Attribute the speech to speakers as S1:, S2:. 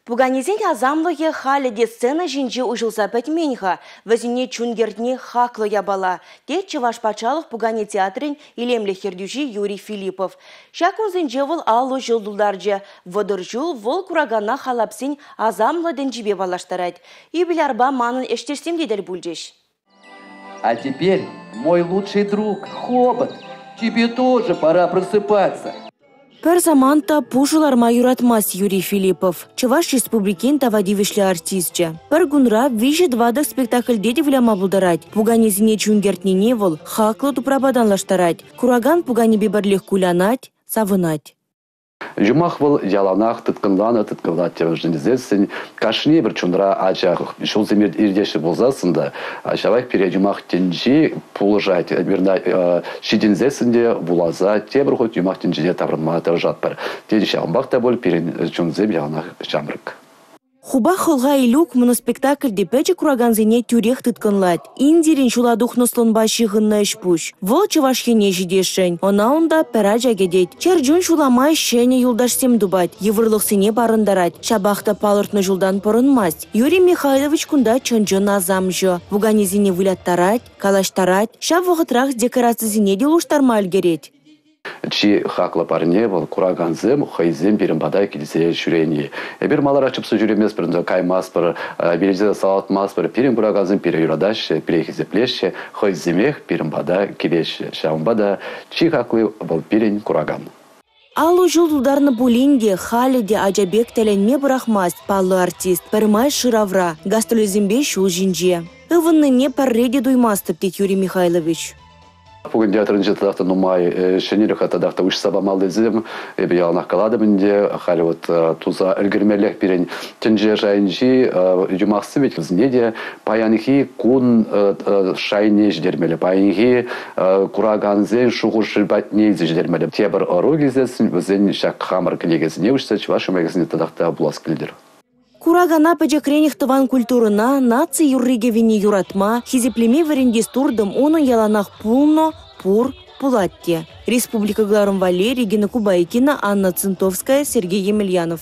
S1: Пуканесен асамлӑхӗ халӗ те сцена ҫинче уҫӑлса пӗтмен-ха. Вӗсене чун кӗртни хаклӑ япала, тет Чӑваш патшалӑх пукане театрӗн илемлӗх ертӳҫи Юрий Филиппов. Ҫак кунсенче вӑл 50 ҫул тултарчӗ. 30 ҫул вӑл куракана халапсен асамлӑ тӗнчипе паллаштарать. Юбилярпа манӑн ӗҫтешсем те тӗл пулчӗҫ.
S2: А теперь, мой лучший друг, Хобот, тебе тоже пора просыпаться.
S1: Пӗр самант та пушӑ ларма юратмасть Юрий Филиппов, Чӑваш Республикин тава тивӗҫлӗ артисчӗ. Пӗр кунра 3-4 спектакльте те выляма пултарать. Пуканесене чун кӗртнине вӑл хаклӑ тупрапа танлаштарать. Куракан пуканепе пӗрлех кулянать, савӑнать.
S3: Юмах вӑл яланах тыткӑнланӑ, тыткӑнлать темӗншӗн тесессӗн кашни пӗр чунра ача ҫулсем иртеҫҫӗ пулсассӑн та ҫавах пире юмах тӗнчи пулӑшать. Ҫитӗнсессӗн те вуласа тепӗр хут юмах тӗнчине таврӑнма тӑрӑшатпӑр. Тен, ҫавӑнпах та пуль пирӗн чунсем яланах ҫамрӑк.
S1: Хупах хӑлха Илюк моноспектакльте пӗчӗк куракансене тӳрех тыткӑнлать. Индирен ҫула тухнӑ слонпа ҫыхӑннӑ ӗҫ-пуҫ. Вӑл Чӑваш Ене ҫитесшӗн. Ӑна унта пӗр ача кӗтет. Чӗр чун ҫула май ҫӗнӗ юлташсем тупать, йывӑрлӑхсене парӑнтарать. Ҫапах та палӑртнӑ ҫултан пӑрӑнмасть. Юрий Михайлович кунта чӑн-чӑн асамҫӑ. Пуканесене выляттарать, калаҫтарать. Ҫав вӑхӑтрах декорацисене те улӑштарма ӗлкӗрет.
S3: Чи хаклӑ парне вӑл куракансем хӑйсем пирӗн пата килсе ҫӳрени. Эпир маларах чупса ҫӳреместпӗр, каймастпӑр, вилсе салатмастпӑр. Пирӗн куракансем пире юратаҫҫӗ, пире хисеплеҫҫӗ, хӑйсемех пирӗн пата килеҫҫӗ. Ҫавӑнпа та чи хакли вӑл пирӗн куракан.
S1: 50 ҫул тултарнӑ пулин те халӗ те ача пек тӗлӗнме пӑрахмасть паллӑ артист. Пӗрмай шыравра, гастрольсемпе ҫул ҫинче. Ывӑннине пӗрре те туймастӑп, тет Юрий Михайлович.
S3: Пукан театрӗнче татах та нумай ҫӗнӗлӗх татах та уҫса памаллисем. Эпӗ яланах калатӑп ӗнтӗ, халь вот туса ӗлкӗрмеллех пирӗн тӗнче шайӗнчи юмахсем ведь вӗсене те паянхи кун шайне ҫитермелле, паянхи куракансен шухӑшӗ патне илсе ҫитермелле. Тепӗр ӑру килсессӗн вӗсен ҫак хамӑр кӗнекесене уҫса чӑваш юмахӗсене татах та вулас килтӗр.
S1: Куракана пӗчӗкренех тӑван культурӑна, наци юрри-кӗввине юратма, хисеплеме вӗрентес туртӑм унӑн яланах пулнӑ, пур, пулать те. Республика кӑларӑм валли Регина Кубайкина, Анна Цинтовская, Сергей Емельянов.